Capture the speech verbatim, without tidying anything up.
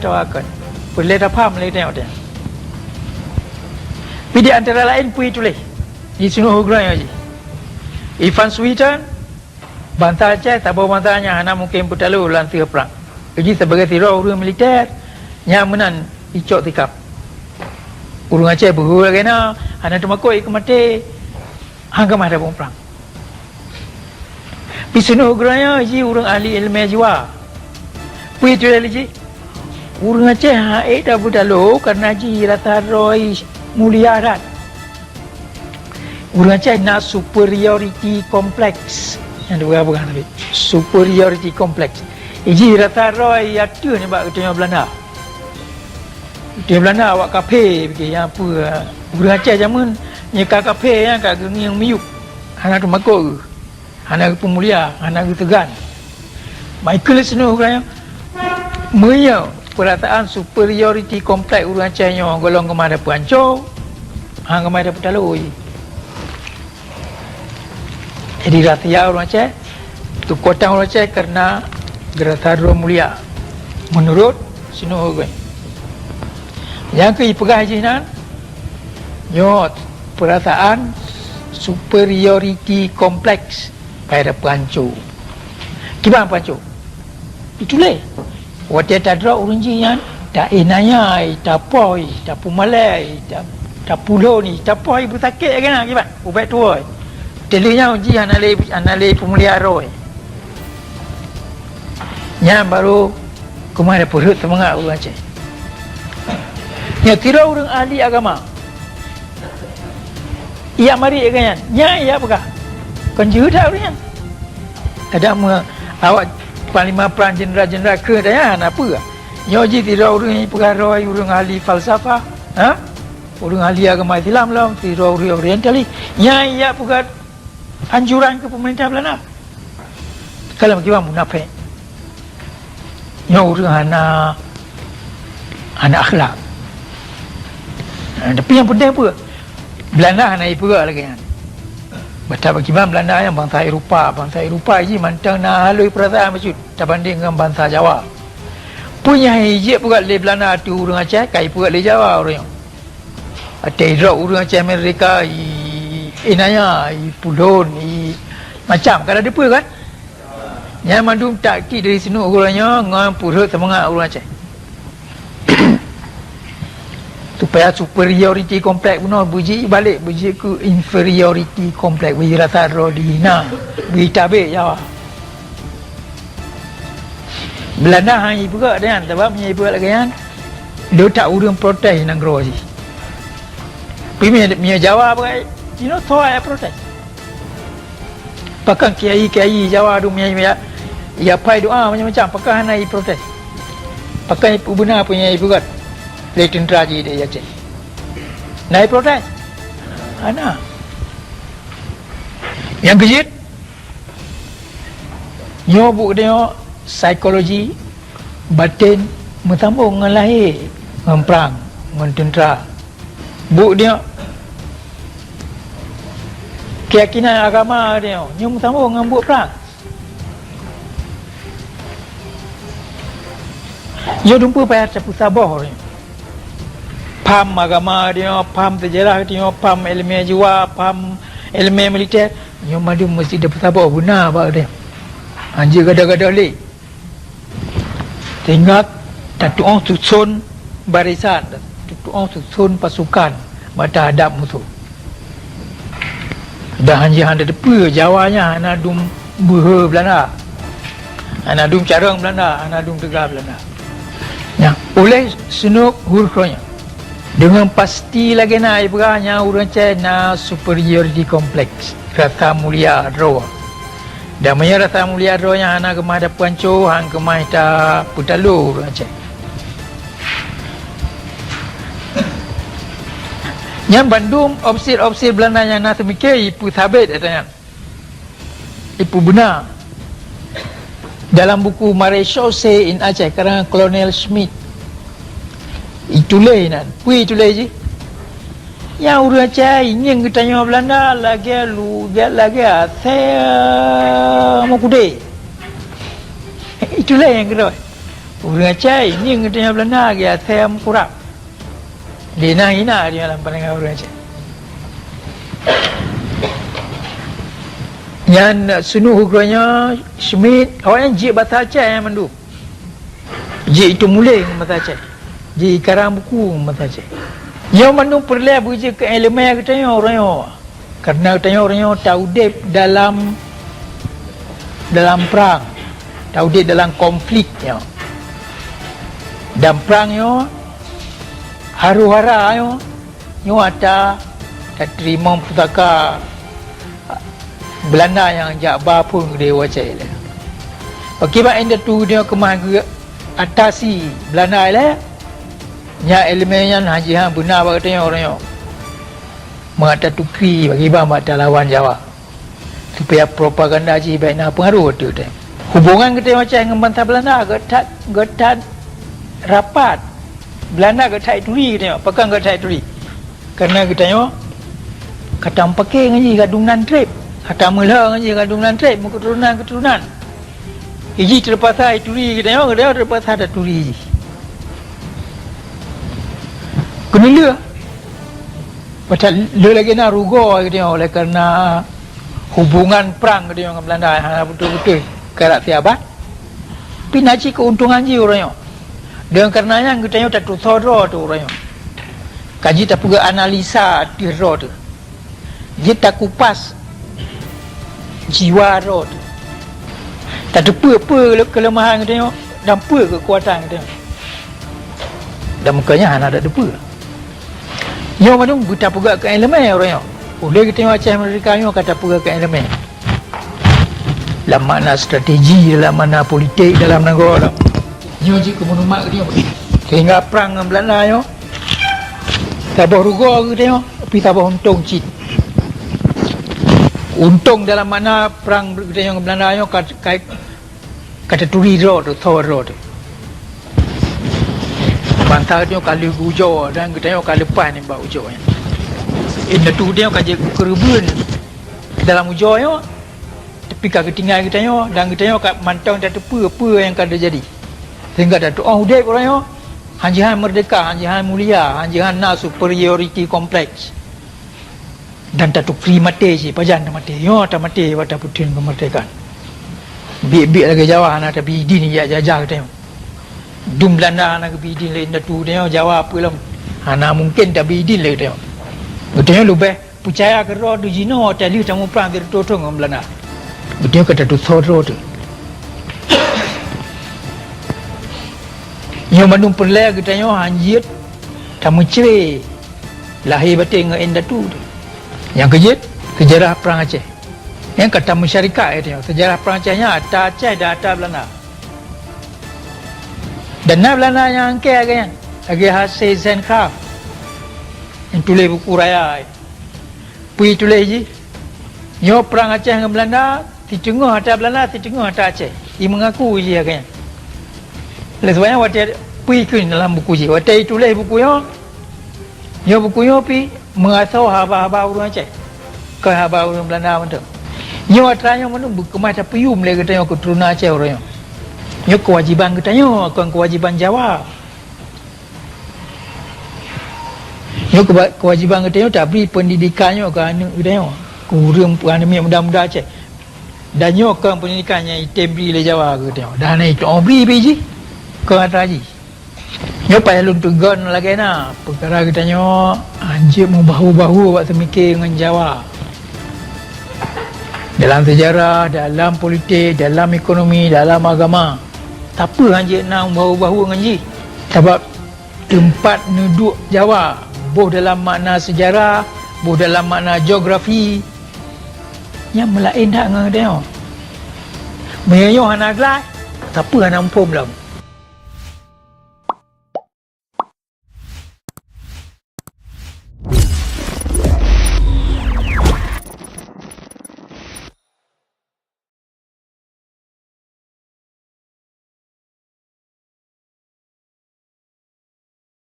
Tahu akan. Peureulée tapaham lé teuh. Pih di antara laén peue tuléh di sinoe ugroe nyoe jih. Ivan Suhitan, bansa Aceh saboh bansa nyang hana mungken peutalo lam teuh prang. Jih sibagoe sidroe ureuëng militer nyang meunan icok sikap. Ureuëng Aceh beuhe lagée na, hana teumakot keu maté, hana keumah tabong prang. Pih sinoe ugroe nyoe jih ureuëng ahli iéleumé jiwa. Peue tuléh lé jih? Ureuëng Aceh hana ék tapeutalo kareuna jih rasa droe mulia that. Ureuëng Aceh na superiority complex. Nyang dipeugah-peugah tapi superiority complex. Jih rasa droe ateueh nibak geutanyoe Belanda. Geutanyoe Belanda awak kaphé, bagi nyang peue, ureuëng Aceh jameun nyoe ka kaphé, nyang ka geungieng miyueb. Hana teumakot geuh. Hana geupeumulia, hana geuseugan. Michael sinoe ugroe nyoe, meunyoe peurasaan superiority complex ureuëng Aceh nyoe gohlom keumah tapeuhanco, hana keumah tapeutalo jih. Jadi rahsia ureuëng Aceh, keukuatan ureuëng Aceh kareuna geurasa droe mulia. Meunurot sinoe ugroe nyoe. Nyang keu ipeugah jih nan, nyoe peurasaan superiority complex. Payah tapeuhanco. Kiban peuhanco? Ituléh. Watée tadrob ureuëng jih nyan, ta-inaya, tapoh, tapeumalée, ta-, tapulon, tapoh beusakét lagée na kiban, ubak tuwoe. Teulheueh nyan jih hana lé, hana lé peumulia droe. Nyan barô keumah tapeurhot seumangat ureuëng Aceh. Nyoe sidroe ureuëng ahli agama. Ijak marit lagée nyan. Nyan ijak peugah. Kon jeuhet that ureuëng nyan. Kadang meu awak panglima prang, jeuneural-jeuneural keu tanya hana peue. Nyoe jih sidroe ureuëng peugah droe ureuëng ahli falsafah, ha? Ureuëng ahli agama Islam lom, sidroe ureuëng orientalis. Nyan ijak peugah anjuran keu peumeurintah Belanda. Kalau kiban munafék. Nyoe ureuëng hana, hana akhlak. Ha, tapi nyang peunteng peue? Belanda hana jipeugah lagée nyan. Bata bak kiban Belanda nyang bansa Eropa, bansa Eropa jih mantong na halui peurasaan bacut tabandeng ngon bansa Jawa. Peue nyang jijak peugah lé Belanda ateueh ureuëng Aceh, ka jipeugah lé Jawa ureuëng nyoe. Watée idrob ureuëng Aceh Amerika, i, inaya, ipulon, i, macam ka na dipeue kan? Nyan mandum taktik dari sinoe ugroe nyoe ngon peurhot seumangat ureuëng Aceh. Supaya superiority complex bunoe beujeuet balek, beujeuet keu inferiority complex, beujeuet rasa droe dihina, beuitabek Jawa. Belanda hana jipeugah nyan, sabab meunyoe jipeugah lagée nyan, le that ureuëng protes nanggroe jih. Tapi meunyoe, meunyoe Jawa bagai, jinoe soe nyang protes. Pakon kiai-kiai Jawa dum nyang ya, ya pai doa macam-macam, pakon hana jiprotes. Pakon jipeubena peue nyang jipeugah lé teuntra jih di Aceh. Na jiprotes? Hana. Nyang keujeuet, nyoe buet geutanyoe psikologi baten meusambong ngon lahé, ngon prang, ngon teuntra. Buet nyoe, keuyakinan agama nyoe, nyoe meusambong ngon buet prang. Nyoe dumpeue payah tapeusaboh nyoe. Paham agama nyoe, paham seujarah nyoe, paham iéleumé jiwa, paham iéleumé militer, nyoe mandum meusti tapeusaboh beuna bak nyoe. Hanjeuet gadôh-gadôh lé. Sehingga tatuoh suson barisan, tatuoh suson pasukan bak tahadab musoh. Dan hanjeuet hana teupeu Jawa nyan hana dum beuhe Belanda, hana dum carông Belanda, hana dum teuga Belanda. Nyan, uleh sinoe huruf nyan. Deungon pasti lagée na ibrah nyang ureuëng Aceh na superiority complex, rasa mulia droe. Dan meunyoe rasa mulia droe nyan hana keumah tapeuhanco, han keumah tapeutalo ureuëng Aceh. Nyan bandum opsir-opsir Belanda nyang na seumiké ipeusabe ata nyan. Ipeubuna. Dalam buku Marechaussee in Aceh, karangan Kolonel Schmidt, ituléh nan. Peue ituléh jih? Nyang ureuëng Aceh ingieng geutanyoe Belanda lagée lu-, lagée asée, eh, meukeudeh. Ituléh nyang keudua. Ureuëng Aceh ini ngon geutanyoe Beulanda lagée asée meukurab. Lé na hina di dalam pandangan ureuëng Aceh. Nyan Seunuh Ugronya, Schmidt, awaknyan jeuet basa Aceh nyan mandum. Jeuet itu muléh ngon basa Aceh. Jeuet ikarang buku ngon basa Aceh. Nyoe mandum peureulée beujeuet keu iéleumé geutanyoe uroe nyoe. Kareuna geutanyoe uroe nyoe taudeb dalam, dalam prang, taudeb dalam konflik nyoe. Dan prang nyoe, haru-hara nyoe, nyoe ata tateurimong pusaka Beulanda nyang jak ba phon geude u Aceh ilée. Pakriban indatu geutanyoe keumah geuatasi Beulanda ilée, nyan iéleumé nyan hana jihnyan beuna bak geutanyoe uroe nyoe. Mangat tatukri pakriban bak talawan Jawa. Supaya propaganda jih bék na peungaroh ateueh geutanyoe. Hubongan geutanyoe Aceh ngon bansa Beulanda gét that, gét that rapat. Beulanda gét that turi geutanyoe, pakon gét that turi? Kareuna geutanyoe ka tameupaké ngon jih ka dum nan treb, ka tameulhö ngon jih ka dum nan treb, meukeuturonan-keuturonan. Jih teupaksa ituri geutanyoe, geutanyoe teupaksa taturi jih. Keuneulheueh, padahai lé lagée na rugoe geutanyoe oleh kareuna hubongan prang geutanyoe ngon Beulanda hana beutôi-beutôi karab siabat. Tapi na cit keuntungan jih uroe nyoe. Deungon kareuna nyan geutanyoe tatusoe droe teuh uroe nyoe. Ka jeuet tapeugah analisa ateueh droe teuh. Jeuet takupas jiwa droe teuh. Tateupeue peue keuleumahan geutanyoe dan peue keukuatan geutanyoe. Dan meukanya hana tateupeue. Nyoe mandum beutapeugah keu iéleumé uroe nyoe. Ulée geutanyoe Aceh Merdeka nyoe ka tapeugah keu iéleumé. Lam makna strategi, dalam makna politik, dalam nanggroe. Nyoe jeuet keu meuneumak geutanyoe. Sehingga prang ngon Beulanda nyoe, saboh rugoe geutanyoe, tapi saboh untông cit. Untông dalam makna prang geutanyoe ngon Beulanda nyoe ka, ka Ka taturi droe teuh, soe droe teuh. Bansa geutanyoe ka lheueh geuujoe dan geutanyoe ka leupah nibak ujoe nyan. Indatu geutanyoe ka jeuet keu keureubeuen dalam ujoe nyoe, tapi ka geutinggai geutanyoe dan geutanyoe ka mantong tateupeue peue nyang ka teujadi. Sehingga tatuoh udeb uroe nyoe, han jihnyan meurdeka, han jihnyan mulia, han jihnyan na superiority complex. Dan tatukri maté cit, pajan tamaté. Nyoe tamaté bak tapeuteun keumeurdekaan. Biet-biet lagée Jawa hana tabi idin jak jajah geutanyoe. Dum Beulanda hana geubi idin lé indatu geutanyoe, Jawa peue lom. Hana mungken tabi idin lé geutanyoe. Geutanyoe leubeh peucaya keu droe teuh jinoe watée lheueh tamuprang sireutôh thon ngon Beulanda. Geutanyoe ka tatusoe droe teuh. Nyoe mandum peureulée geutanyoe han jeuet tameucre lahé batée ngon indatu teuh. Nyang keujeuet, seujarah Prang Aceh. Nyang ka tameusyarikat geutanyoe, seujarah Prang Aceh nyan ata Aceh dan ata Beulanda. Dan na Beulanda nyang angkée lagée nyan, lagée H C Zentgraaff nyang tuléh buku raya. Peue tuléh jih? Nyoe Prang Aceh ngon Beulanda, siteungoh ata Beulanda, siteungoh ata Aceh. I meungaku jih lagée nyan. Lé sabab nyan watée peue kheun dalam buku jih, watée ituléh buku nyoe, nyoe buku nyoe pih meuasoe haba-haba ureuëng Aceh, kon haba ureuëng Beulanda mantong. Nyoe atra nyoe meuneu beukeumah tapeuyuem lé geutanyoe keuturonan Aceh uroe nyoe. Nyoe keuwajéban geutanyoe, kon keuwajéban Jawa. Nyoe keuba-, keuwajéban geutanyoe tabri peundidikan nyoe keu aneuëk geutanyoe, keu ureuëng, keu aneuëk miet muda-muda Aceh. Dan nyoe kon peundidikan nyang item bri lé Jawa keu geutanyoe. Dan hana iteu'oh bri pih jih keu atra jih. Nyoe payah lôn teugon lagée na, peukara geutanyoe hanjeuet meubahu-bahu bak seumiké ngon Jawa. Dalam seujarah, dalam politik, dalam ekonomi, dalam agama, sapeue hanjeuet na meubahu-bahu ngon jih. Sabab teumpat neuduek Jawa, boh dalam makna seujarah, boh dalam makna geografi, nyan meulaén that ngon geutanyoe. Meunyoe nyoe hana gleh, sapeue hana muphom lom.